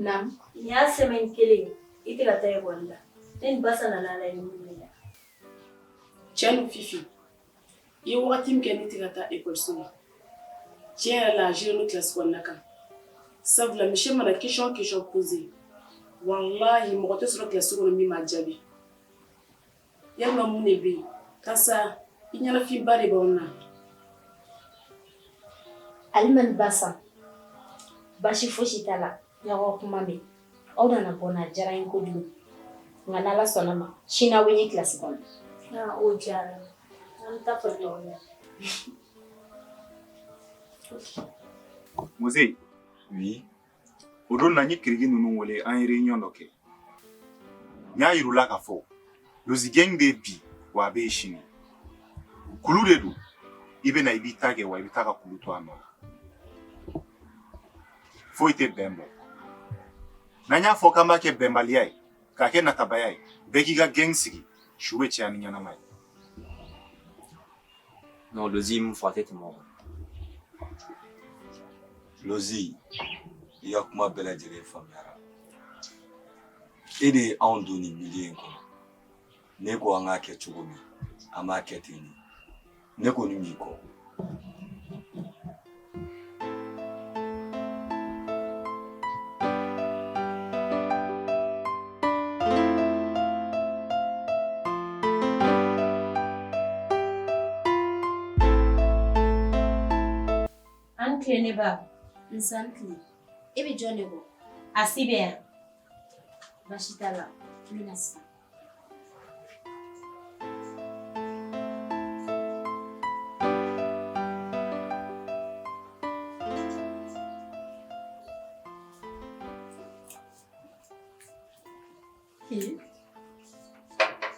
Naamu. Nin y'a semaine kelen ye i tɛ ka taa ekɔli la. Ne ni Basa nana lajɛ mun b'i la. Tiɲɛ don Fifi, i ye wagati min kɛ ne tɛ ka taa ekɔliso la, tiɲɛ yɛrɛ la a joué don kilasi kɔnɔna kan. Sabula monsieur mana question o question poser walahi mɔgɔ tɛ sɔrɔ kilasi kɔnɔ min b'a jaabi. Yalima mun de bɛ yen? Karisa i ɲɛnafinba de b'anw na. Alima ni Basa, baasi fosi t'a la. N y'aw ka kuma mɛn. Aw nana bɔ n na a diyara n ye kojugu. Nka n'Ala sɔnna ma, sini aw bɛ n ye kilasi kɔnɔ. Aa, o diyara n ye. An bɛ taa fɔ tɔw ɲɛna. Moze. Oui. O don na n ye kiriki ninnu wele an ye réunion dɔ kɛ. N y'a yir'u la k'a fɔ Lozi gang bɛ bi wa a bɛ yen sini. Kulu de don. I bɛ na i b'i ta kɛ wa i bɛ taa ka kulu to a nɔ la. Foyi tɛ bɛn bɔ. N'an y'a fɔ k'an b'a kɛ bɛnbaliya ye, k'a kɛ natabaya ye, bɛɛ k'i ka gang sigi, su bɛ caya ni ɲɛnama ye. Non, Lozi mun fɔ a tɛ tɛmɛ o kan. Lozi, i ka kuma bɛɛ lajɛlen faamuyara. E de ye anw don nin milieu in kɔnɔ. Ne ko an k'a kɛ cogo min, an b'a kɛ ten de. Ne kɔni b'i kɔ. A ni tile ne ba. Nse a ni tile. E bɛ jɔn de kɔ? Asi bɛ yan. Baasi t'a la. N bɛ na sisan.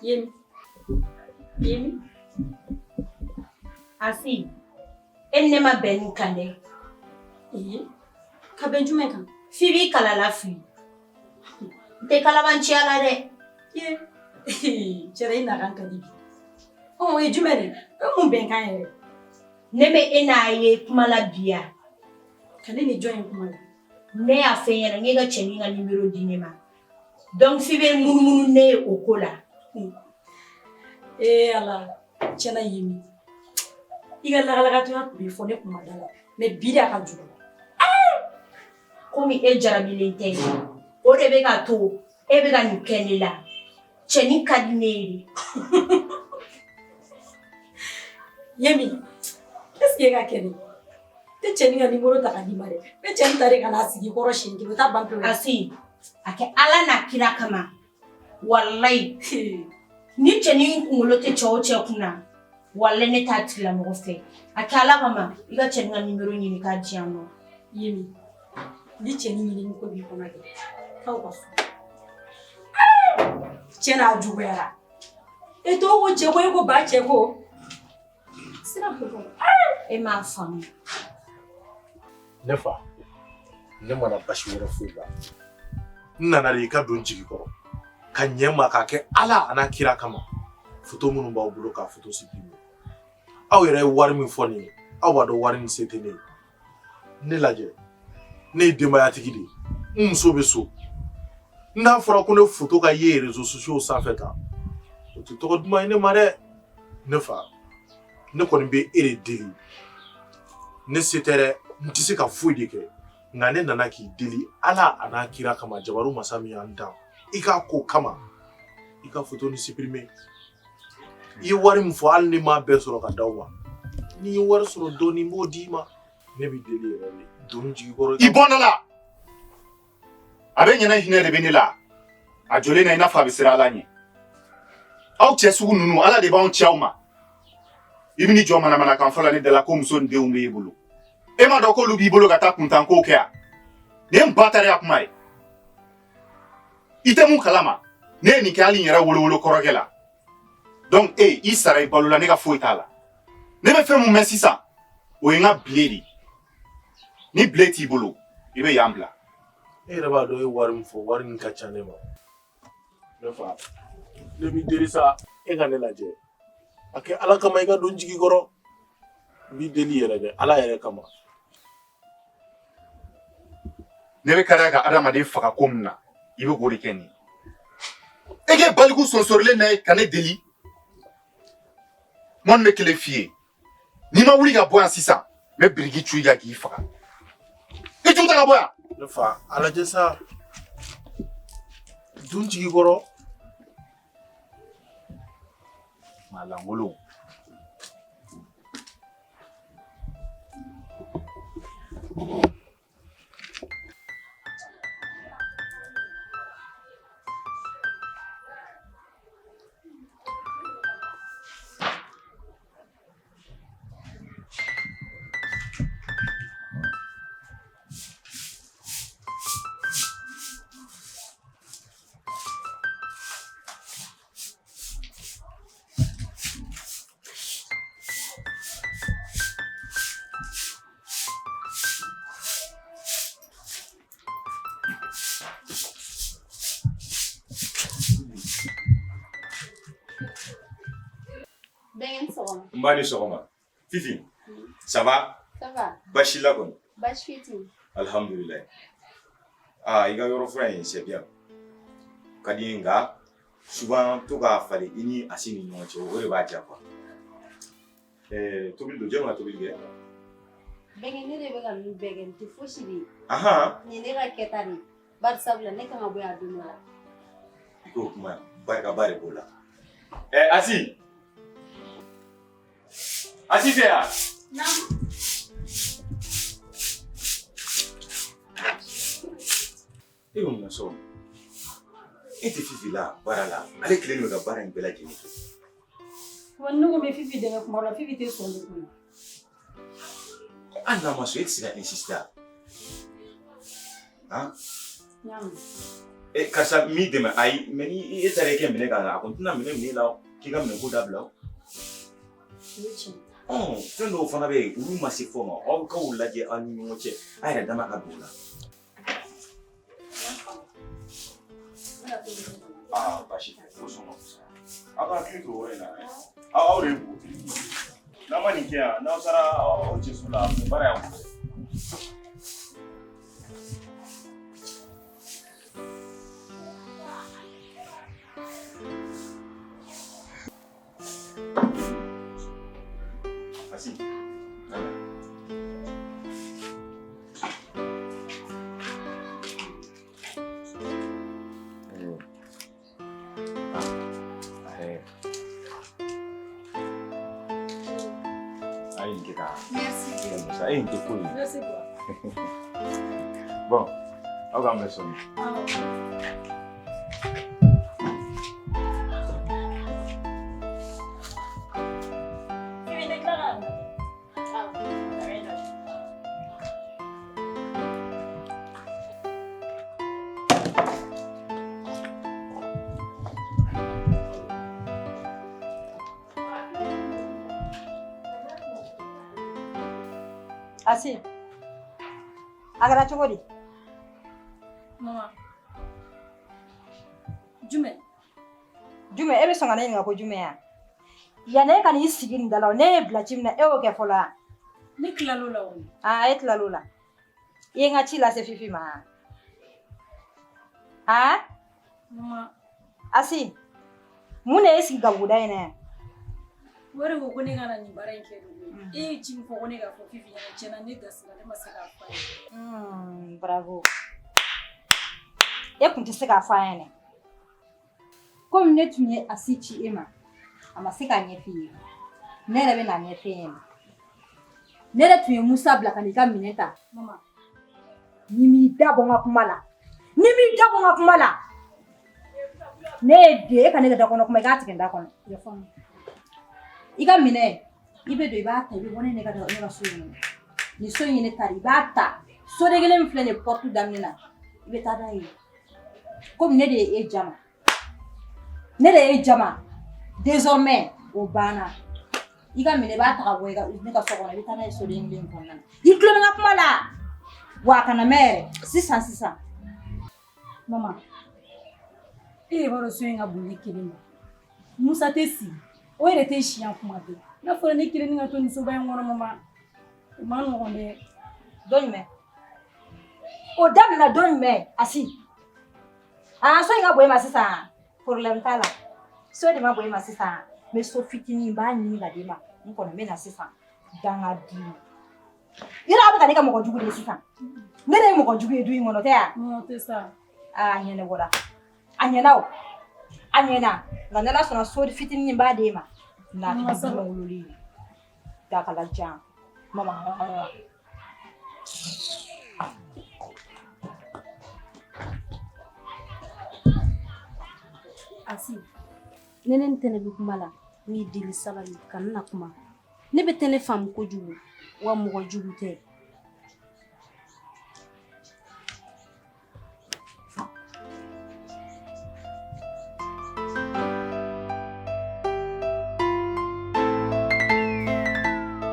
Yemi. Yemi. Asi. E ni ne ma bɛn nin kan dɛ. Ee, ka bɛn jumɛn kan? F'i b'i kala lafili. N tɛ kalabanciya la dɛ. Ye. Cɛrɛ i nakan ka di bi. Ɔ, o ye jumɛn de ye? O ye mun bɛnkan yɛrɛ? Ne bɛ e n'a ye kuma la bi yan. Ka ne ni jɔn ye kuma la? Ne y'a f'e ɲɛna n k'e ka cɛnin ka numéro di ne ma. Donc f'i bɛ munumunu ne ye o ko la. Ee Ala, tiɲɛna Yemi. I ka lagalakatɔya tun bɛ fɔ ne kun ma da la. Mais bi de a ka jugu. Komi e jarabilen tɛ, o de bɛ ka to e bɛ ka nin kɛ ne la. Cɛnin ka di ne ye de. Yemi, est ce que e ka kɛnɛ? N tɛ cɛnin ka numéro ta ka d'i ma dɛ. N bɛ cɛnin ta de ka n'a sigi i kɔrɔ siɲɛ kelen o t'a ban pewu. Asi, a kɛ Ala n'a kira kama. Walayi, ni cɛnin kunkolo tɛ cɛ o cɛ kunna, walayi ne t'a tigilamɔgɔ fɛ. A kɛ Ala kama, i ka cɛnin ka numéro ɲini k'a di yan nɔ. Yemi, ni cɛnin ɲinini ko b'i kɔnɔ kɛ, taa u ka so. Tiɲɛ na a juguyara. E tɔw ko cɛ ko e ko ba cɛ ko. Sira e m'a faamu. Ne fa, ne ma na basi wɛrɛ foyi la. N nana de i ka don n jigi kɔrɔ ka ɲɛ n ma k'a kɛ Ala an'a kira kama. Foto minnu b'aw bolo k'a foto supprimer. Aw yɛrɛ ye wari min fɔ nin ye, aw b'a dɔn wari nin se tɛ ne ye. Ne lajɛ, ne ye denbayatigi de ye. N muso bɛ so. N'a fɔra ko ne foto ka ye réseaux sociaux sanfɛ tan, o tɛ tɔgɔ duman ye ne ma dɛ. Ne fa, ne kɔni bɛ e de deli. Ne se tɛ dɛ, n tɛ se ka foyi de kɛ. Nka ne nana k'i deli Ala an'a kira kama, jabaru masa min y'an dan, i k'a ko kama, i ka foto nin supprimer. I ye wari min fɔ hali ni m'a bɛɛ sɔrɔ ka d'aw ma, n'i ye wari sɔrɔ dɔɔnin n b'o d'i ma. Ne b'i deli yɛrɛ de, don n jigi kɔrɔ. I bɔ ne la! A bɛ ɲɛna hinɛ de bɛ ne la. A jɔlen na i n'a fɔ a bɛ siran Ala ɲɛ. Aw cɛ sugu ninnu, Ala de b'anw ci aw ma. I bɛn'i jɔ manamanakan fɔ la ne da la ko muso ni denw b'e bolo. E m'a dɔn k'olu b'i bolo ka taa kuntankow kɛ yan? Nin ye n ba tariya kuma ye. I tɛ mun kalama, ne ye nin kɛ hali n yɛrɛ wolowolo kɔrɔkɛ la. Donc e, i sara i balo la, ne ka foyi t'a la. Ne bɛ fɛn mun mɛn sisan, o ye n ka bile de ye. Ni bile t'i bolo, i bɛ yan bila. E yɛrɛ b'a dɔn e ye wari min fɔ, wari nin ka ca ne ma. Ne fa, ne b'i deli sa, e ka ne lajɛ. A kɛ Ala kama i ka don n jigi kɔrɔ. N b'i deli yɛrɛ dɛ, Ala yɛrɛ kama. Ne bɛ kariya ka adamaden faga ko min na, i bɛ k'o de kɛ nin ye. E k'e baliku sonsorilen na ye ka ne deli. N kɔni bɛ kelen f'i ye. N'i ma wuli ka bɔ yan sisan, n bɛ biriki cu i kan k'i faga. I ju ta ka bɔ yan. Ne fa, a lajɛ sa. Don jigi kɔrɔ. Maa lankolon. Bɛnkɛ ni sɔgɔma. Nba ni sɔgɔma. Fifi, ça va? Ça va. Baasi la kɔni? Baasi foyi tɛ yen. Alhamdulilayi. Aa i ka yɔrɔ fura in c'est bien. Ka di n ye nka souvent to k'a falen i ni Asi ni ɲɔgɔn cɛ o de b'a diya quoi. Ɛɛ tobili don jɔn ka tobili kɛ? Bɛnkɛ ne de bɛ ka ninnu bɛɛ kɛ nin tɛ fosi de ye. Ahan. Nin ye ne ka kɛta de ye. Bari sabula ne kan ka bɔ yan don dɔ la. I k'o kuma barikaba de b'o la. Ɛɛ Asi. Asi tɛ yan? Naamu. E bɛ mun na so kɔnɔ? E tɛ Fifi la baara la ale kelen de bɛ ka baara in bɛɛ lajɛlen kɛ. Wa ne ko n bɛ Fifi dɛmɛ kuma dɔ la Fifi tɛ sɔn ne kun. Hali n'a ma sɔn e tɛ se ka insister wa? Han? N y'a mɛn. E karisa n b'i dɛmɛ ayi mais ni e taara i kɛ minɛ k'a la a kɔni tɛna minɛ minɛ e la o k'i ka minɛ ko dabila o. O ye tiɲɛ ye. Ɔn fɛn dɔw fana bɛ yen olu ma se fɔ ma aw k'aw lajɛ aw ni ɲɔgɔn cɛ a yɛrɛ dama ka don o la. Aa baasi tɛ o sɔn ka fisaya. Aw ka hakili to o yɔrɔ in na dɛ. Aw de ye npogotigi ye. N'aw ma nin kɛ yan n'aw taara aw cɛso la baara y'aw bolo. Asi. A ye nin kɛ ka. Merci. A ye nin kɛ ko ye. Merci quoi. Bon, aw k'an bɛn sɔɔni. Awɔ. Fifi ne tila ka na. Awɔ. Asi, a kɛra cogo di? Mama. Jumɛn? Jumɛn e bɛ sɔn ka ne ɲininka ko jumɛn ya? Yanni e ka n'i sigi nin da la ne ye bila ci min na e y'o kɛ fɔlɔ wa? Ne tilal'o la o. Aa e tilal'o la. I ye n ka ci lase Fifi ma wa? Aa? Mama. Asi, mun de y'e sigi gabuguda in na yan? O de ko ko ne ka na nin baara in kɛ de koyi. E ye ci min fɔ ko ne k'a fɔ Fifi ɲɛna tiɲɛna ne gasira ne ma se k'a fɔ a ye. Bravo. E kun tɛ se k'a fɔ a ɲɛna. Komi ne tun ye Asi ci e ma, a ma se k'a ɲɛf'i ye. Ne yɛrɛ bɛ n'a ɲɛf'e ɲɛna. Ne yɛrɛ tun ye Musa bila ka n'i ka minɛn ta. Mama. N'i m'i da bɔ n ka kuma la, n'i m'i da bɔ n ka kuma la, ne ye den e ka ne ka da kɔnɔ kuma i k'a tigɛ n da kɔnɔ. Yafa n ma. I ka minɛ i bɛ don i b'a ta i bɛ bɔ ne ka so in kɔnɔ. Nin so in ye ne ta de ye i b'a ta soden kelen min filɛ nin ye porte daminɛ na i bɛ taa n'a ye. Komi ne de ye e jama. Ne de ye e jama. Désormais o banna. I ka minɛ i b'a ta ka bɔ ne ka so kɔnɔ i bɛ taa n'a ye soden kelen in kɔnɔna na. I tulo bɛ n ka kuma la. Wa a kana mɛn yɛrɛ sisan sisan. Mama, e de b'a dɔn so in ka bon ne kelen ma. Musa tɛ sigi. O yɛrɛ tɛ si yan kuma bɛɛ. N'a fɔra ne kelen ka to nin soba in kɔnɔ mama, o man nɔgɔn dɛ. Don jumɛn? O daminɛna don jumɛn Asi? Aa so in ka bon e ma sisan problème t'a la so de ma bon e ma sisan n bɛ so fitinin n b'a ɲini ka d'e ma n kɔnɔ n bɛ na sisan dangaden yɔrɔ a bɛ ka ne kɛ mɔgɔ jugu de ye sisan ne de ye mɔgɔ jugu ye du in kɔnɔ tɛ yan Non, tɛ sa. Aa a ɲɛnabɔra a ɲɛna o a ɲɛna nka n'ala sɔnna so fitinin n b'a d'e ma n'a Ma sabali. wololen dakala jan mama. Asi, ne ni Tɛnɛ bɛ kuma la, n b'i deli sabali kana na kuma. Ne bɛ Tɛnɛ faamu kojugu wa mɔgɔ jugu tɛ.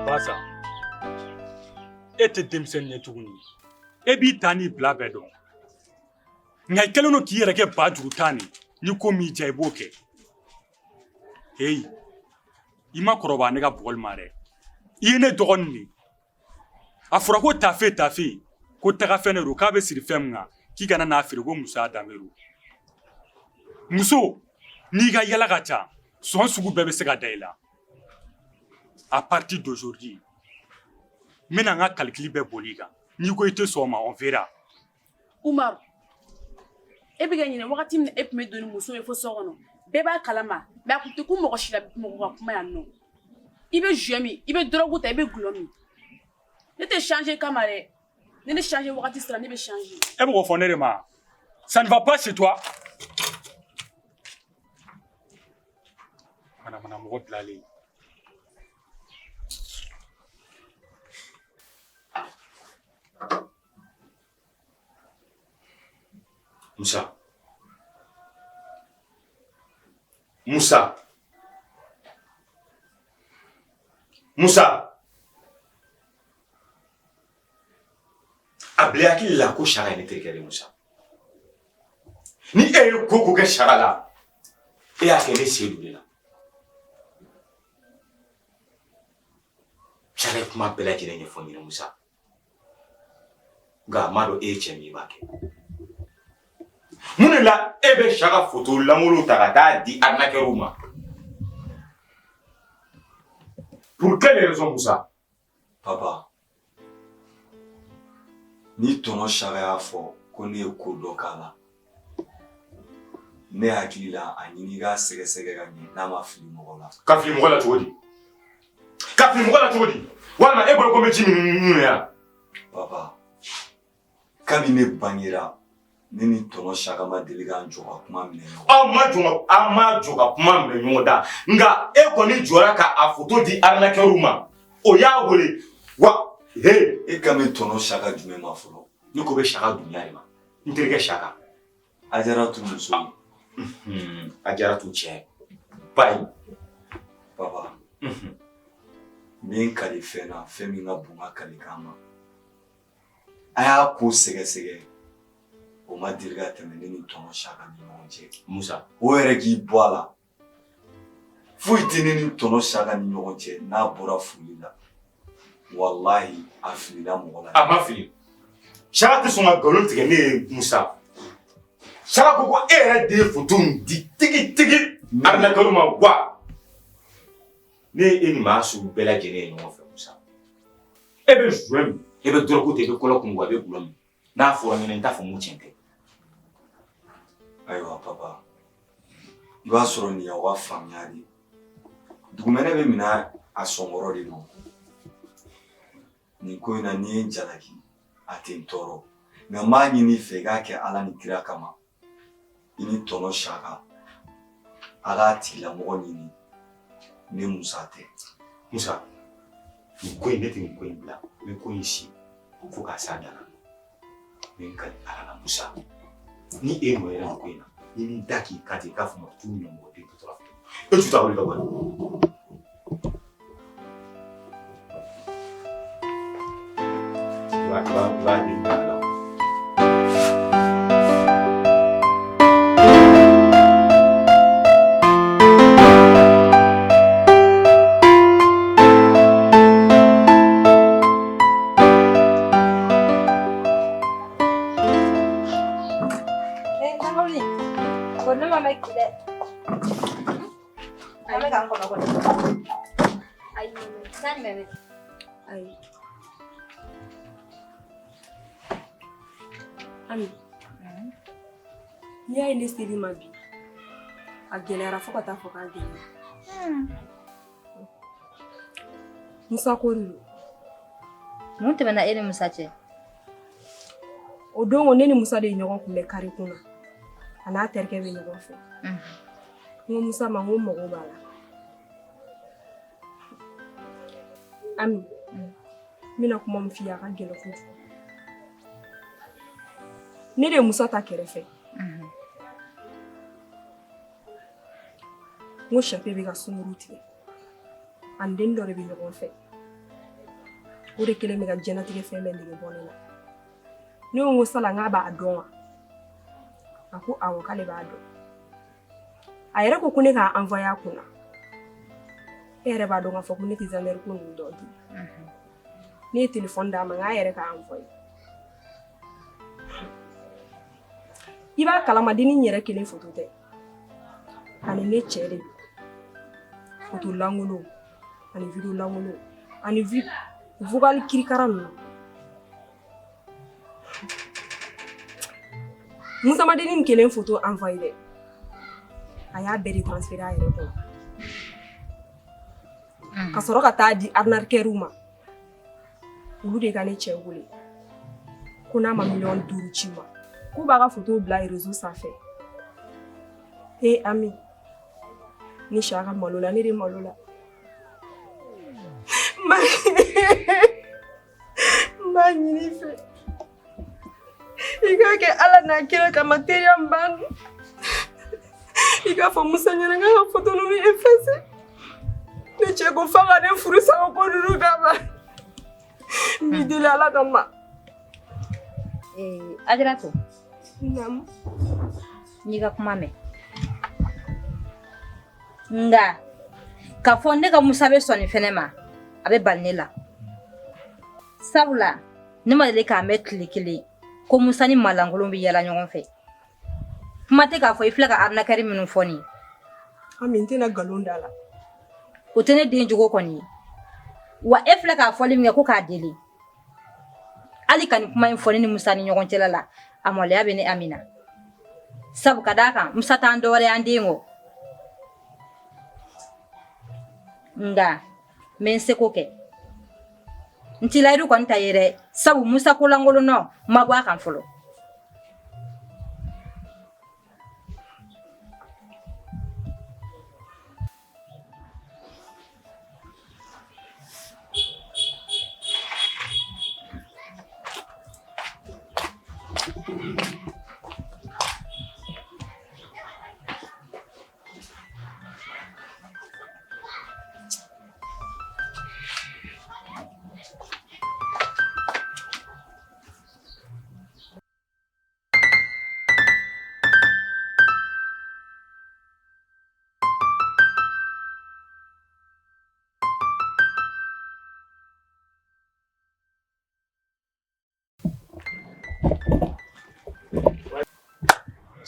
Basa, e tɛ denmisɛnnin ye tuguni. E b'i ta n'i bila bɛɛ dɔn. Nka i kɛlen don k'i yɛrɛ kɛ ba juru tan de. Ni ko m'i diya i b'o kɛ. Heyi, i ma kɔrɔbaya ne ka bugɔli ma dɛ. I ye ne dɔgɔnin de ye. A fɔra ko tafe tafe, ko tagafɛn de don, k'a bɛ siri fɛn min kan, k'i kana n'a feere ko musoya danbe don. Muso, n'i ka yala ka ca, sɔn sugu bɛɛ bɛ se ka da i la. À partir d'aujourd'hui, n bɛna n ka calcul bɛɛ boli i kan. N'i ko i tɛ sɔn o ma, on verra. Umaru, e bɛ ka ɲinɛ wagati min na e tun bɛ don ni muso ye fo so kɔnɔ bɛɛ b'a kalama mais a tun tɛ kun mɔgɔ si la mɔgɔ ka kuma yan nɔ i bɛ joint min i bɛ drogue ta i bɛ gulɔ min ne tɛ changer kama dɛ ne ne changer wagati sera ne bɛ changer. E bɛ k'o fɔ ne de ma. Ça ne va pas chez toi. Manamana mɔgɔ bilalen. Musa. Musa. Musa. A bila i hakili la ko Saka ye ne terikɛ de ye Musa. Ni e ye ko ko kɛ Saka la, e y'a kɛ ne sen don de la. Saka ye kuma bɛɛ lajɛlen ɲɛfɔ n ɲɛna Musa. Nka a m'a dɔn e ye cɛ min ye i b'a kɛ. Mun de la e bɛ Saka foto lankolon ta ka taa di arnaqueur ma? Pour quelle raison Musa? Papa, ni tɔnɔ Saka y'a fɔ ko ne ye ko dɔ k'a la, ne hakili la a ɲini i k'a sɛgɛsɛgɛ ka ɲɛ n'a ma fili mɔgɔ la. Ka fili mɔgɔ la cogo di? Ka fili mɔgɔ la cogo di? Walima e bolo ko n bɛ ji min nun na yan? Papa, kabi ne bangera ne ni tɔnɔ Saka ma deli k'an jɔ ka kuma minɛ ɲɔgɔn. Aw ma jɔ ka aw ma jɔ ka kuma minɛ ɲɔgɔn da nka e kɔni jɔra ka a foto di arnaqueur ma o y'a wele wa he. E kan bɛ tɔnɔ Saka jumɛn ma fɔlɔ? Ne ko bɛ Saka Dunbiya de ma n terikɛ Saka. Ajaratu muso. Ajaratu cɛ bayi. Papa, n bɛ n kali fɛn na fɛn min ka bon n ka kalikan ma. A y'a ko sɛgɛsɛgɛ o ma deli ka tɛmɛ ne ni tɔnɔ Saka ni ɲɔgɔn cɛ. Musa. O yɛrɛ k'i bɔ a la. Foyi tɛ ne ni tɔnɔ Saka ni ɲɔgɔn cɛ n'a bɔra foli la. Walahi a filila mɔgɔ la. A ma fili. Saka tɛ sɔn ka nkalon tigɛ ne ye Musa. Saka ko ko e yɛrɛ de ye foto in di tigi tigi arnaqueur ma wa. Ne ye e ni maa sugu bɛɛ lajɛlen ye ɲɔgɔn fɛ Musa. E bɛ joint min, e bɛ dɔrɔgu ta, e bɛ kɔlɔ kun, e bɛ gulɔ min. N'a fɔra n ɲɛna n t'a fɔ n ko tiɲɛ tɛ. Ayiwa papa, i b'a sɔrɔ nin y'aw ka faamuya de ye. Dugumɛnɛ bɛ minɛ a sɔnkɔrɔ de nɔ. Nin ko in na n'i ye n jalaki a tɛ n tɔɔrɔ nka n b'a ɲini i fɛ i k'a kɛ Ala ni kira kama i ni tɔnɔ Saka a k'a tigilamɔgɔ ɲini ne Musa tɛ. Musa, nin ko in ne tɛ nin ko in bila n bɛ ko in si fo k'a s'a dan na. N bɛ n kali Ala la Musa ni e nɔ yera nin ko in na ni m'i da k'i kan ten i k'a fɔ ma t'u minɛ mɔgɔ den tɔtɔra e tu ta wuli ka bɔ yen. I b'a den bila la. An bɛ k'an kɔnɔ kɔni. Ayi, taa jumɛn bɛ? Ayi. Ami, n'i y'a ye ne ser'i ma bi, a gɛlɛyara fo ka taa fɔ k'a gɛlɛyara. Musa ko de don. Mun tɛmɛna e ni Musa cɛ? O don ko ne ni Musa de ye ɲɔgɔn kunbɛn kare kunna. A n'a terikɛ bɛ ɲɔgɔn fɛ. N ko Musa ma n ko n mago b'a la. Ami, n bɛna kuma min f'i ye a ka gɛlɛn kojugu. Ne de ye Musa ta kɛrɛfɛ. N ko Sape bɛ ka sunguru tigɛ. Ani denni dɔ de bɛ ɲɔgɔn fɛ. O de kɛlen bɛ ka diɲɛlatigɛ fɛn bɛɛ nege bɔ ne la. Ne ko n ko sala n k'a b'a dɔn wa? A ko awɔ k'ale b'a dɔn. A yɛrɛ ko ko ne k'a envoyer a kunna. E yɛrɛ b'a dɔn k'a fɔ ko ne tɛ gendarme ko ninnu dɔn ten. Ne ye telefɔni d'a ma n k'a yɛrɛ k'a envoyer. I b'a kalama denni in yɛrɛ kelen foto tɛ. Ani ne cɛ de don. Foto lankolon ani video lankolon ani vocal kirikara ninnu. Musa ma denni in kelen foto envoyer dɛ. A y'a bɛɛ de transférer a yɛrɛ kɔnɔ. Ka sɔrɔ ka taa di arnaqueur ma. Olu de ka ne cɛ wele. Ko n'a ma miliyɔn 5 ci ma. K'u b'a ka foto bila réseau sanfɛ. E Ami, ni siya ka malo la, ne de malo la. N b'a ɲini i fɛ. I k'a kɛ Ala n'a kira kama teriya min b'an ni. I k'a fɔ Musa ɲɛna k'a ka foto ninnu effacer. Ne cɛ ko f'a ka ne furu sa o ko ninnu kama. N b'i deli Ala kama. Ajaratu. Naamu. N y'i ka kuma mɛn. Nka k'a fɔ ne ka Musa bɛ sɔn nin fɛnɛ ma, a bɛ bali ne la. Sabula ne ma deli k'a mɛn tile kelen ko Musa ni malankolon bɛ yaala ɲɔgɔn fɛ. Kuma tɛ k'a fɔ i filɛ ka arnaqueur minnu fɔ nin ye. Ami, n tɛna nkalon da la. O tɛ ne den jogo kɔni ye. Wa e filɛ k'a fɔli min kɛ ko k'a deli. Hali ka nin kuma in fɔ ne ni Musa ni ɲɔgɔn cɛla la, a maloya bɛ ne Ami na. Sabu ka d'a kan Musa t'an dɔwɛrɛ y'an den kɔ. Nka n bɛ n seko kɛ. N ti layidu kɔni ta ye dɛ, sabu Musa kolankolon nɔ ma bɔ a kan fɔlɔ.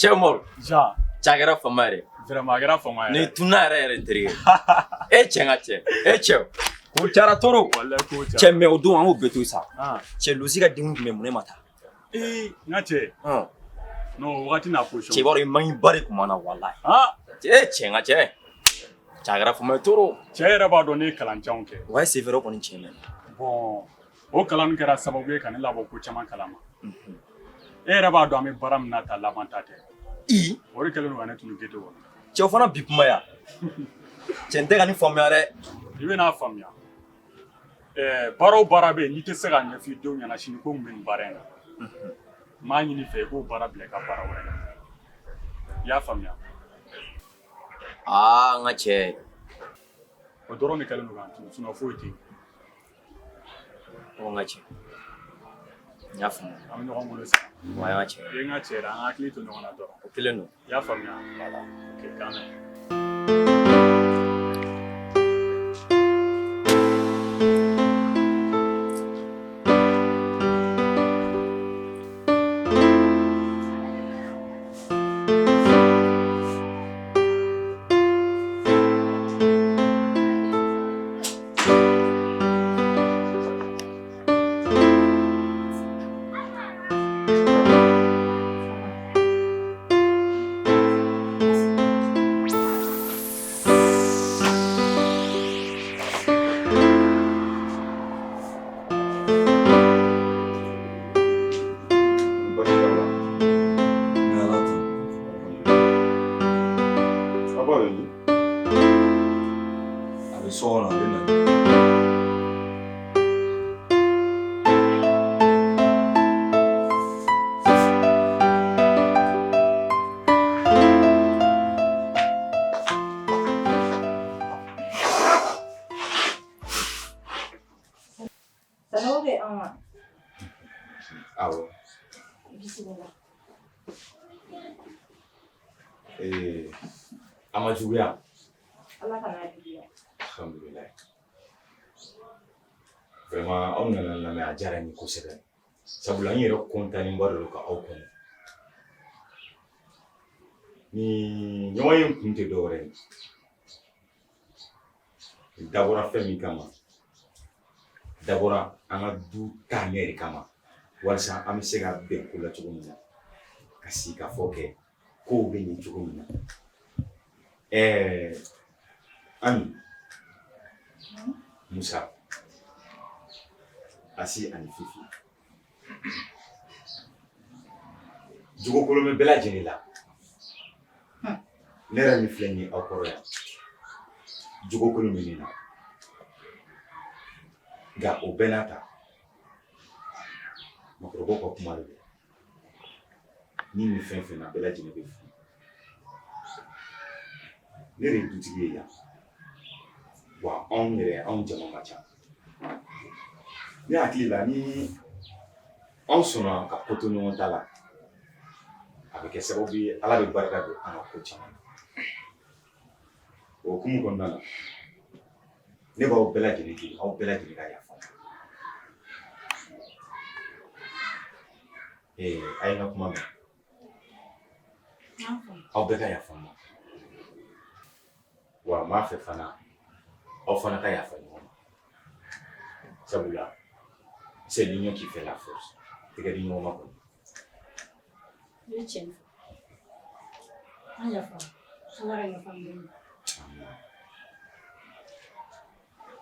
Cɛ Umaru. Ja. Cɛ a kɛra fama yɛrɛ. Vraiment a kɛra fama yɛrɛ. Nin tunna yɛrɛ yɛrɛ n terikɛ. E cɛ n ka cɛ. E cɛ. Ko cayara trop. Walayi ko cayara. Cɛ mais o don an y'o bɛɛ to sa. Ah. Cɛ Losi ka denw tun bɛ mun ne ma taa. Ee n ka cɛ. Non wagati n'a position. Cɛ i b'a dɔn i manqué ba de tun b'an na walayi. Ah. E cɛ n ka cɛ. Cɛ a kɛra fama ye trop. Cɛ yɛrɛ b'a dɔn ne ye kalan janw kɛ. Ouais c'est vrai o kɔni tiɲɛ na. Bon o kalan kɛra sababu ye ka ne labɔ ko caman kalama. E yɛrɛ b'a dɔn an bɛ baara min na ta laban ta tɛ. I. O de kɛlen don ka ne tunu ghetto kɔnɔ. Cɛ o fana bi kuma ya. Cɛ n tɛ ka nin faamuya dɛ. I bɛn'a faamuya. Ɛɛ baara o baara bɛ yen n'i tɛ se k'a ɲɛfɔ i denw ɲɛna sini ko n bɛ nin baara in na. N b'a ɲini i fɛ i k'o baara bila i ka baara wɛrɛ la. I y'a faamuya. Aa n ka cɛ. O dɔrɔn de kɛlen don k'an tunu sinon foyi tɛ yen. Ɔ n ka cɛ. N y'a faamu. An bɛ ɲɔgɔn bolo sisan. Wa n ka cɛ. I ye n ka cɛ yɛrɛ an ka hakili to ɲɔgɔn na dɔrɔn. O kelen don. I y'a faamuya. Voilà. Ok k'an bɛn. so kɔnɔ, a bɛ na. Sanogo bɛ anw wa? Awɔ. Bisimila. Ee, a ma juguya. Ala kana juguya. Alhamdulilayi. Vraiment, aw nana n lamɛn, a diyara n ye kosɛbɛ. Sabula n yɛrɛ kɔntanenba de don ka aw kɔnɔ. Nin ɲɔgɔn ye kun tɛ dɔwɛrɛ ye. Nin dabɔra fɛn min kama, dabɔra an ka du taaɲɛ de kama, walasa an bɛ se ka bɛn ko la cogo min na, ka sigi ka fɔ kɛ, kow bɛ ɲɛ cogo min na. Ɛɛ Ami, Musa, Asi ani Fifi. Jogo kolon bɛ bɛɛ lajɛlen la. Ne yɛrɛ min filɛ nin ye aw kɔrɔ yan, jogo kolon bɛ ne na. Nka o bɛɛ n'a ta, makɔrɔbaw ka kuma de don. Ni bɛ fɛn fɛn na, bɛɛ lajɛlen bɛ fili. Ne de ye dutigi ye yan. Wa anw yɛrɛ, anw jama man ca. Ne hakili la, ni anw sɔnna ka ko to ɲɔgɔn ta la, a bɛ kɛ sababu ye Ala bɛ barika don an ka ko caman na. O hukumu kɔnɔna la, ne b'aw bɛɛ lajɛlen deli, aw bɛɛ lajɛlen ka yafa n ma. Ee, a ye n ka kuma mɛn. Aw bɛɛ ka yafa n ma. Wa n b'a fɛ fana, aw fana ka yafa ɲɔgɔn ma. Sabula c'est l'union qui fait la force. Tɛgɛ di ɲɔgɔn ma kɔni. I ye tiɲɛ fɔ. An yafa. Ala ka yafa an bɛɛ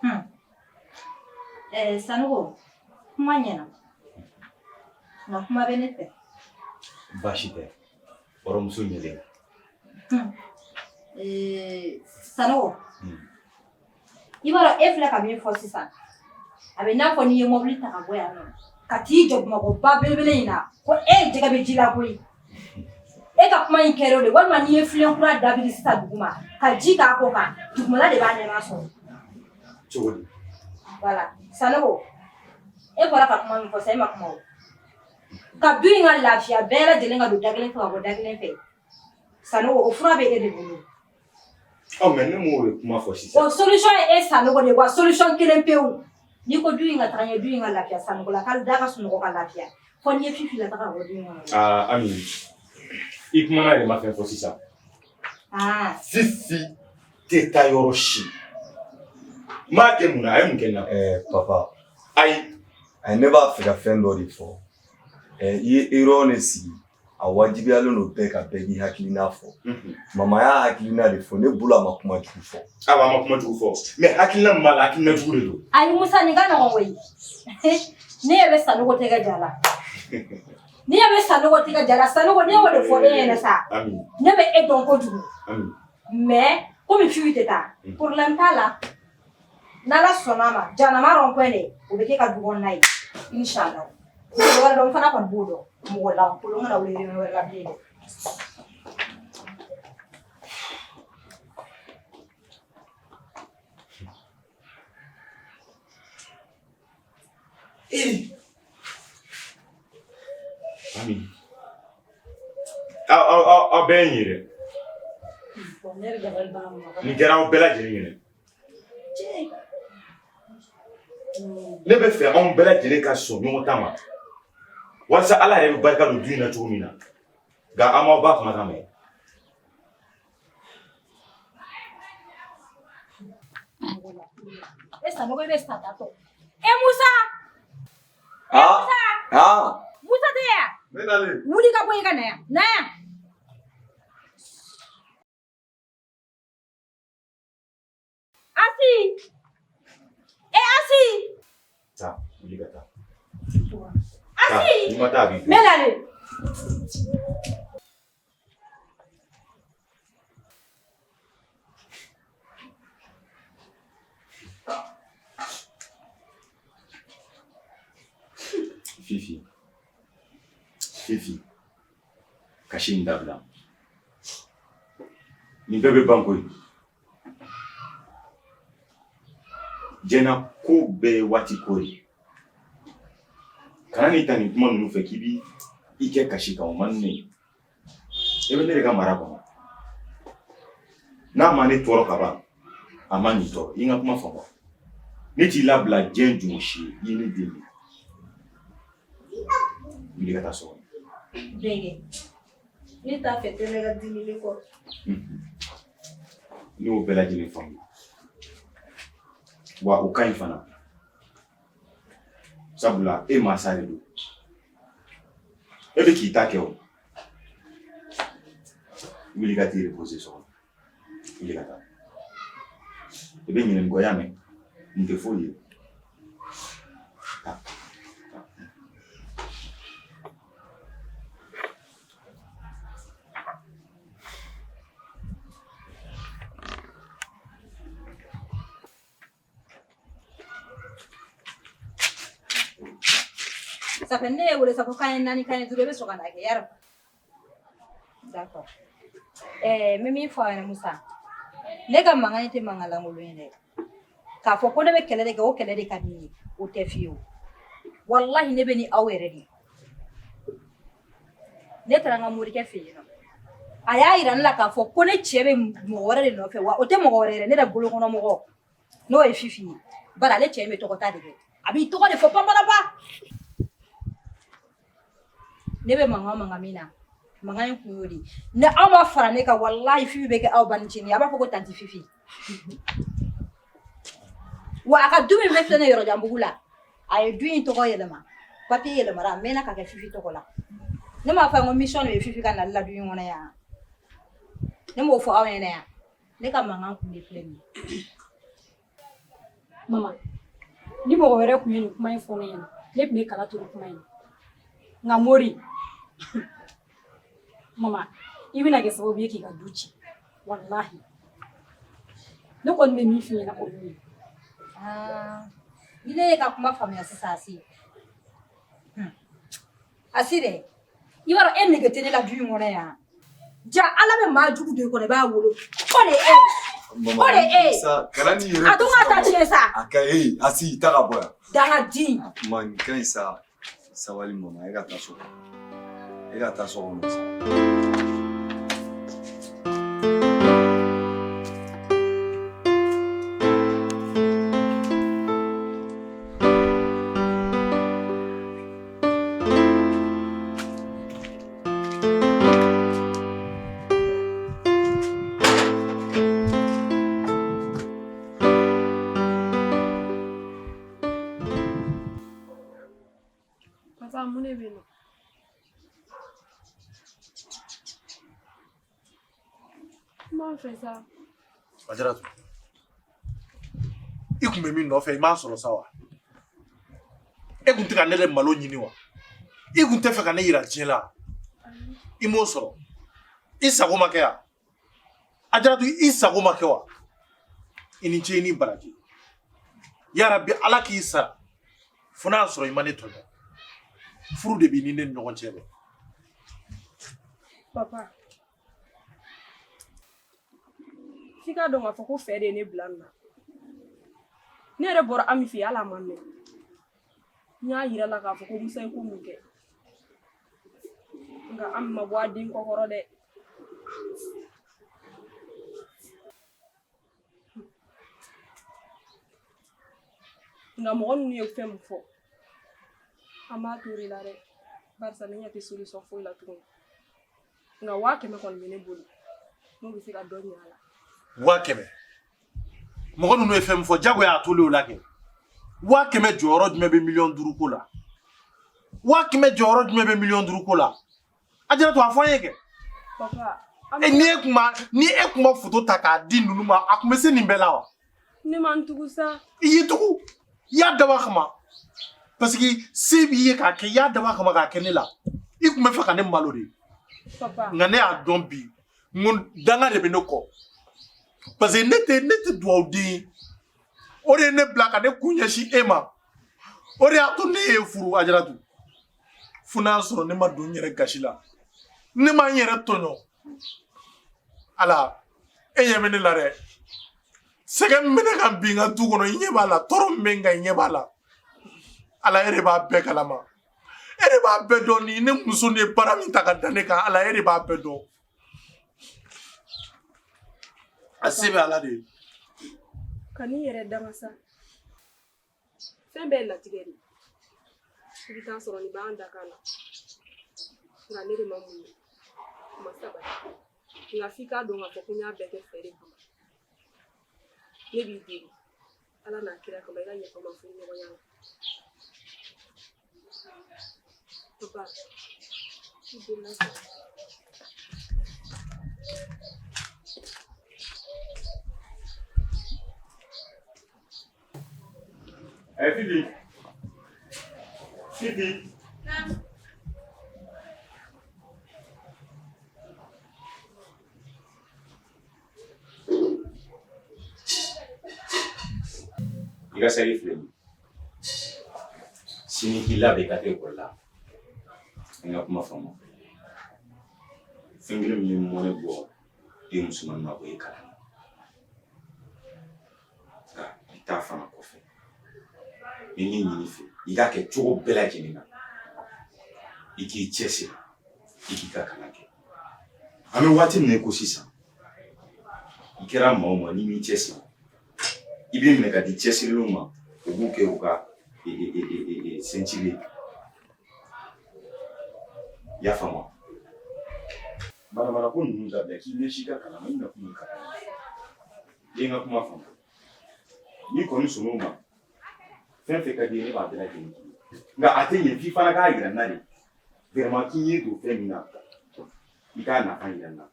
ma. Ɛɛ Sanogo, kuma ɲɛna. Nka kuma bɛ ne fɛ. Baasi tɛ. Hɔrɔnmuso ɲɛlen. Ee Sanogo, i b'a dɔn e filɛ ka min fɔ sisan, a bɛ n'a fɔ n'i ye mɔbili ta ka bɔ yan nɔ ka t'i jɔ Bamakɔ ba belebele in na ko e jɛgɛ bɛ ji la koyi. E ka kuma in kɛra o de walima n'i ye filen kura dabiri sisan duguma ka ji k'a kɔ kan, dugumala de b'a nɛma sɔrɔ. Cogo di? Voilà Sanogo, e bɔra ka kuma min fɔ sisan, e ma kuma o. Ka du in ka lafiya, bɛɛ lajɛlen ka don da kelen fɛ ka bɔ da kelen fɛ. Sanogo, o fura bɛ e de bolo. Ɔ mais ne m'o de kuma fɔ sisan. O solution ye e Sanogo de ye wa solution kelen pewu. N'i ko du in ka taga ɲɛ, du in ka lafiya Sanogo la, k'ale da ka sunɔgɔ ka lafiya. Fɔ n'i ye Fifi lataga ka bɔ du in kɔnɔ. Aa Ami, i kumana yɛrɛ ma fɛn fɔ sisan. Aa. Fifi tɛ taa yɔrɔ si. N b'a kɛ mun na? A ye mun kɛ n na? Ɛɛ papa. Ayi. Ayi, ne b'a fɛ ka fɛn dɔ de fɔ. Ɛɛ i ye erreur de sigi. A wajibiyalen don bɛɛ ka bɛɛ k'i hakilina fɔ. Mama y'a hakilina de fɔ, ne bolo a ma kuma jugu fɔ. Awɔ, a ma kuma jugu fɔ. Mais hakilina min b'a la, hakilina jugu de don. Ayi Musa, nin ka nɔgɔn koyi. Ne ɲɛ bɛ Sanogo tɛgɛ ja la. Ne ɲɛ bɛ Sanogo tɛgɛ ja la. Sanogo, ne y'o de fɔ e ɲɛna sa. Ami. Ne bɛ e dɔn kojugu. Ami. Mais komi Fifi tɛ taa, problème t'a la. N'Ala sɔnna a ma, janama rond-point de, o bɛ kɛ ka du kɔnɔna ye. Inchallah. Mɔgɔ wɛrɛ dɔn, n fana kɔni b'o dɔn. Mɔgɔ lankolon kana wuli réunion wɛrɛ la bilen dɛ. Ami. Aw aw aw aw bɛɛ ye n ye dɛ. Ne yɛrɛ dabali banna mama. Nin kɛra aw bɛɛ lajɛlen ɲɛna. Ne bɛ fɛ anw bɛɛ lajɛlen ka sɔn ɲɔgɔn ta ma. Walasa Ala yɛrɛ bɛ barika don du in na cogo min na. Nka an m'aw ba kumakan mɛn. E Sanogo, e bɛ sa tatɔ. E Musa! Ah! Ah! Musa tɛ yan? Ne nalen. Wuli ka bɔ yen ka na yan. Na yan. Asi! E Asi! Taa, wuli ka taa. Asi! N'i ma taa, a b'i Ne nalen. Fifi, Fifi, kasi in dabila. Nin bɛɛ bɛ ban koyi. Diɲɛ na ko bɛɛ ye waati ko ye. Kana n'i ta nin kuma ninnu fɛ k'i bi i kɛ kasi kan, o man di ne ye. E bɛ ne de ka mara kɔnɔ. N'a ma ne tɔɔrɔ ka ban, a man k'i tɔɔrɔ. I n ka kuma faamu. Ne t'i labila diɲɛ don si ye, i ye ne den de ye. Wuli ka taa so kɔnɔ. Bɛnkɛ, ne t'a fɛ Tɛnɛ ka dimi ne kɔrɔ. Ne y'o bɛɛ lajɛlen faamu. Wa o ka ɲi fana. Sabula e mansa de don. E bɛ k'i ta kɛ o. Wuli ka t'i reposer so kɔnɔ. Wuli ka taa. I bɛ ɲinɛ nin kɔ i y'a mɛn? Nin tɛ foyi ye. Taa. Ça fait ne ye wele sa ko kanɲɛ 4 kanɲɛ 5 i bɛ sɔn ka na kɛ yarɔ. D'accord. Ɛɛ n bɛ min fɔ aw ɲɛna Musa, ne ka mankan in tɛ mankan lankolon ye dɛ. K'a fɔ ko ne bɛ kɛlɛ de kɛ o kɛlɛ de ka di ne ye o tɛ fiyewu. Walahi ne bɛ ni aw yɛrɛ de ye. Ne taara n ka morikɛ fɛ yen nɔ. A y'a yira ne la k'a fɔ ko ne cɛ bɛ mɔgɔ wɛrɛ de nɔfɛ wa o tɛ mɔgɔ wɛrɛ ye dɛ ne yɛrɛ bolokɔnɔmɔgɔ n'o ye Fifi ye. Bari ale cɛ in bɛ tɔgɔ ta de kɛ. A b'i tɔgɔ de fɔ panpanapa. Ne bɛ mankan o mankan min na mankan in kun y'o de ye. Ni aw ma fara ne kan walahi Fifi bɛ kɛ aw banicinin ye a b'a fɔ ko tanti Fifi. Wa a ka du min bɛ filɛ nin ye Yɔrɔjanbugu la a ye du in tɔgɔ yɛlɛma papiye yɛlɛmara a mɛnna ka kɛ Fifi tɔgɔ la. Ne m'a fɔ a ye ko mission de bɛ Fifi ka nali la du in kɔnɔ yan. Ne m'o fɔ aw ɲɛna yan. Ne ka mankan kun de filɛ nin ye. Mama, ni mɔgɔ wɛrɛ tun ye nin kuma in fɔ ne ɲɛna, ne tun bɛ kala turu kuma in na. Nka Mori, mama, i bɛna kɛ sababu ye k'i ka du ci. Walahi. Ne kɔni bɛ min f'i ɲɛna o y'o ye. Aa, ni ne ye ka kuma faamuya sisan Asi. Asi dɛ, i b'a dɔn e nege tɛ ne la du in kɔnɔ yan. Ja Ala bɛ maa jugu don i kɔnɔ i b'a wolo. O de ye e ye. O de ye e ye. Sa, kana n'i yɛrɛ A to n ka taa tiɲɛ sa. A ka ee Asi taa ka bɔ yan. Dangaden. Kuma nin ka ɲi sa. Sabali mama, e ka taa so kɔnɔ. E ka taa so kɔnɔ sa. Papa, mun de bɛ yen nɔ? Kuma n fɛ sa. Ajaratu, i kun bɛ min nɔfɛ i m'a sɔrɔ sa wa? E kun tɛ ka ne de malo ɲini wa? I kun tɛ fɛ ka ne yira diɲɛ la? I m'o sɔrɔ. I sago ma kɛ wa? Ajaratu, i sago ma kɛ wa? I ni ce i ni baraji. Yarabi Ala k'i sara. Fo n'a y'a sɔrɔ i ma ne tɔɲɔ. Furu de b'i ni ne ni ɲɔgɔn cɛ dɛ. Papa, f'i k'a dɔn k'a fɔ ko fɛ de ye ne bila nin na. Ne yɛrɛ bɔra Ami fɛ yen hali a ma mɛn. N y'a yira la k'a fɔ ko Musa ye ko min kɛ. Nka Ami ma bɔ a den kɔ kɔrɔ dɛ. Nka mɔgɔ ninnu ye fɛn min fɔ, an b'a to de la dɛ. Barisa ne ɲɛ tɛ solution foyi la tuguni. Nka 100 000 kɔni bɛ ne bolo n'o bɛ se ka dɔ ɲɛ a la. 100 000 mɔgɔ ninnu ye fɛn min fɔ jagoya a tolen o la kɛ. 100 000 jɔyɔrɔ jumɛn bɛ miliyɔn 5 ko la? 100 000 jɔyɔrɔ jumɛn bɛ miliyɔn 5 ko la? Ajaratu, a fɔ an ye kɛ. Papa, E ni e kun ma foto ta k'a di ninnu ma, a kun bɛ se nin bɛɛ la wa? Ne ma n tugu sa. I y'i tugu, i y'a dabɔ a kama. Parce que se b'i ye k'a kɛ, i y'a dabɔ a kama k'a kɛ ne la. I kun bɛ fɛ ka ne malo de. Papa. Nka ne y'a dɔn bi, n ko danga de bɛ ne kɔ. Parce que ne tɛ duwawuden ye. O de ye ne bila ka ne kun ɲɛsin e ma. O de y'a to ne ye furu Ajaratu. Fo n'a y'a sɔrɔ ne ma don n yɛrɛ gasi la. Ne ma n yɛrɛ tɔɲɔ. Ala, e ɲɛ bɛ ne la dɛ. Sɛgɛn min bɛ ne kan bi n ka du kɔnɔ, i ɲɛ b'a la. Tɔɔrɔ min bɛ n kan, i ɲɛ b'a la. Ala, e de b'a bɛɛ kalama. E de b'a bɛɛ dɔn ni ne muso nin ye baara min ta ka da ne kan. Ala, e de b'a bɛɛ dɔn. A se bɛ Ala de ye. Kan'i yɛrɛ danga sa. Fɛn bɛɛ ye latigɛ de ye. I bɛ taa sɔrɔ nin b'an dakan na. Nka ne de ma muɲu. Ma sabali. Nka f'i k'a dɔn k'a fɔ ko n y'a bɛɛ kɛ fɛ de kama. Ne b'i deli. Ala n'a kira kama i ka yafa n ma furuɲɔgɔnya la. Papa, i delila sa. Ɛ Fifi. Fifi. I ka saki filɛ nin ye. Sini k'i labɛn i ka taa ekɔli la. N ka kuma faamu. Fɛn kelen min ye mɔnɛ bɔ den musomannin na o ye kalan ye. Nka i ta fana kɔfɛ. N bɛ min ɲini i fɛ, i k'a kɛ cogo bɛɛ lajɛlen na. I k'i cɛsiri, i k'i ka kalan kɛ. An bɛ waati min na i ko sisan, i kɛra maa o maa n'i m'i cɛsiri, i bɛ minɛ ka di cɛsirilenw ma, u b'u kɛ u ka ceinture ye. I y'a faamu wa? Manamana ko ninnu dabila k'i ɲɛsin i ka kalan ma, i nakun ye kalan ye. I ye n ka kuma faamu? N'i kɔni sɔnn'o ma, fɛn fɛn ka di i ye ne b'a bɛɛ lajɛlen k'i ye. Nka a tɛ ɲɛ f'i fana k'a jira n na de vraiment k'i ye don fɛn min na, i k'a nafa jira n na.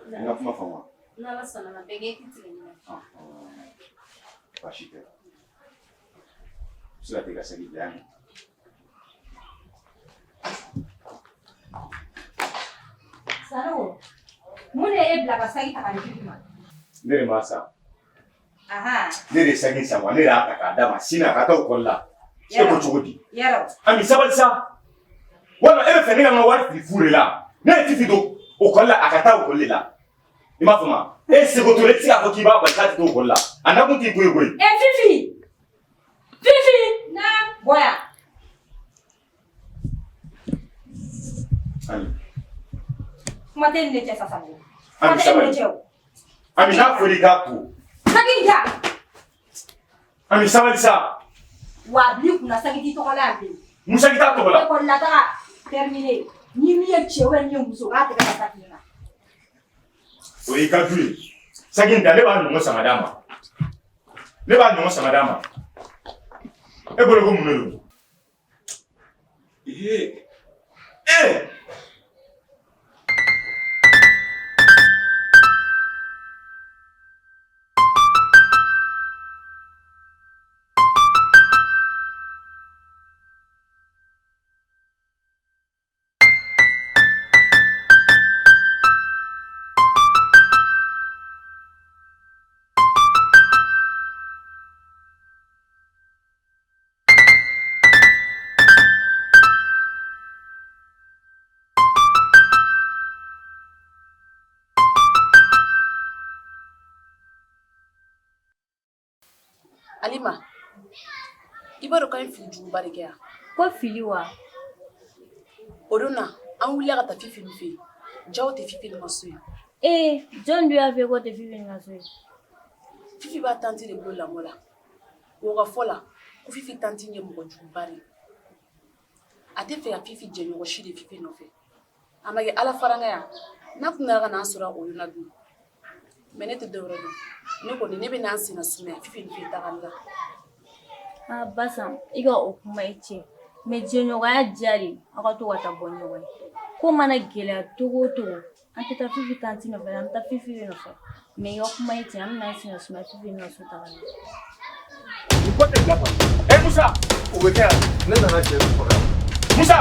I ye n ka kuma faamu wa? N'Ala sɔnna ma bɛɛ k'i tigɛ ɲɔgɔn na. Baasi tɛ. I bɛ se ka taa i ka saki bila yan. Sanogo, mun de ye e bila ka saki ta ka di Fifi ma? Ne de m'a san. Ahan. Ne de ye saki san wa ne de y'a ta k'a d'a ma sini a ka taa ekɔli la. E ko cogo di? Yɛrɛ. Ami sabali sa. Walima e bɛ fɛ ne ka n ka wari fili fu de la. Ne ye Fifi don ekɔli la a ka taa ekɔli de la. I m'a faamu wa? E seko t'o la e tɛ se k'a fɔ k'i b'a bali k'a tɛ taa ekɔli la. A nakun t'i ko ye koyi. E Fifi! Fifi! Naam. Bɔ yan. Ami. Kuma tɛ nin de cɛ sa Sanogo. Kuma Ami tɛ nin sabali. de cɛ o. Ami n'a fɔra i k'a ko. Saki in ta. Ami sabali sa. Wa a bil'i kunna saki t'i tɔgɔ la yan bilen. Mun saki t'a tɔgɔ la? Ekɔli la taga terminé. Ni min ye cɛ ou ni ye muso k'a tɛgɛ da saki in na. O y'i ka du ye. Saki in ta ne b'a ɲɔgɔn san ka d'a ma. Ne b'a ɲɔgɔn san ka d'a ma. E bolo ko mun de don? Ee! Ee! Alima, i b'a dɔn k'an ye fili juguba de kɛ yan. Ko fili wa? O don na, an wulila ka taa Fifi fɛ yen. Jaa o tɛ Fifi ka so ye. Ee, jɔn dun y'a fɔ e k'o tɛ Fifi ka so ye? Fifi b'a tanti de bolo lamɔ la. O ka fɔ la, ko Fifi tanti ye mɔgɔ juguba de ye. A tɛ fɛ ka Fifi jɛɲɔgɔn si de Fifi nɔfɛ. A ma kɛ Ala faranga ya, n'a tun nana ka n'an sɔrɔ o don na dun? Mais ne tɛ dɔwɛrɛ dɔn. Ne kɔni ne bɛ n'an senna sumaya Fifi fɛ tagali la. Aa Basan, i ka o kuma ye tiɲɛ. Mais jɛɲɔgɔnya diya de aw ka to ka taa bɔ ɲɔgɔn ye. Ko mana gɛlɛya cogo o cogo, an tɛ taa Fifi tanti nɔfɛ, an bɛ taa Fifi de nɔfɛ. Mais i ka kuma ye tiɲɛ, an bɛna an senna sumaya Fifi nɔ so tagali la. Nin ko tɛ bila kɔni. Ɛ Musa! O bɛ kɛ yan. Ne nana cɛ de faga. Musa!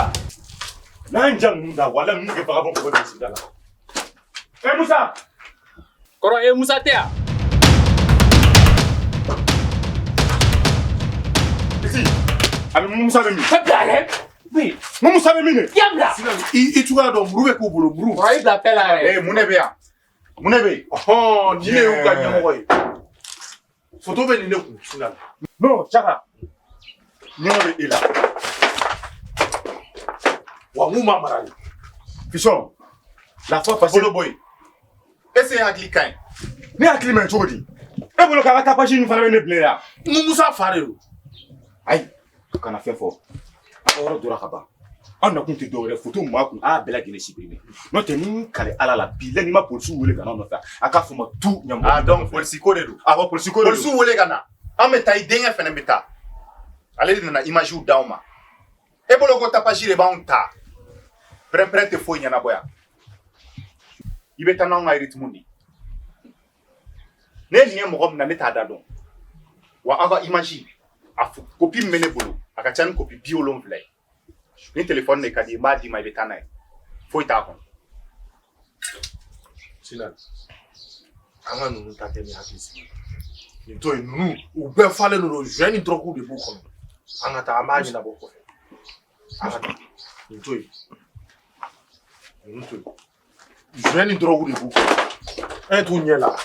N'an ja ninnu da walahi ninnu kɛ vagabond kɔkɔ de sigida la. Ɛ Musa! Kɔrɔ e Musa tɛ yan? A bɛ Musa bɛ min? Bila dɛ. Oui. Musa bɛ min de? I y'a bila. I cogoya dɔn, muru bɛ k'u bolo, muru. Kɔrɔ, i bila bɛɛ la yɛrɛ. Ee, mun de bɛ yan? Mun de bɛ yen? Ɔhɔn, nin de y'u ka ɲɛmɔgɔ ye. Foto bɛ nin de kun, Sinal. Non, Chaka. Ɲɛgɛn bɛ e la. Wa mun b'a mara de? Fisɔn, la fois passée. Bolo bɔ yen. Est ce que e hakili ka ɲi? Ne hakili ma ɲi cogo di? E bolo k'a ka tapage ninnu fana bɛ ne bila yan. N Musa fa de don. Ayi, kana fɛn fɔ. A ka yɔrɔ dɔra ka ban. Anw nakun tɛ dɔwɛrɛ, foto mun b'a kun, a y'a bɛɛ lajɛlen supprimer. N'o tɛ, ni n kale Ala la, bilahi, n'i ma polisiw wele ka na nɔfɛ, a k'a fɔ ma tu ɲamɔgɔ. Ah donc polisi ko de don. Awɔ, polisi ko de don. Polisiw wele ka na. An bɛ taa, i denkɛ fɛnɛ bɛ taa. Ale de nana image d'anw ma. E bolo ko tapage de b'anw ta. Pɛrɛn-pɛrɛn tɛ foyi ɲɛnabɔ yan. I bɛ taa n'anw ka rythme de ye. Ne ye nin ye mɔgɔ min na, ne t'a da dɔn. Wa aw ka image, a copie min bɛ ne bolo, a ka ca ni copie 70 ye. Ni téléphone de ka di, n b'a d'i ma, i bɛ taa n'a ye. Foyi t'a kɔnɔ. Sinal, an ka ninnu ta kɛ ni hakili sigi ye. Nin to yen, ninnu u bɛɛ falen don, joint ni drogue de b'u kɔnɔ. An ka taa, an b'a ɲɛnabɔ kɔfɛ. An ka taa, nin to yen, ninnu to yen, joint ni drogue de b'u kɔnɔ. E t'u ɲɛ la.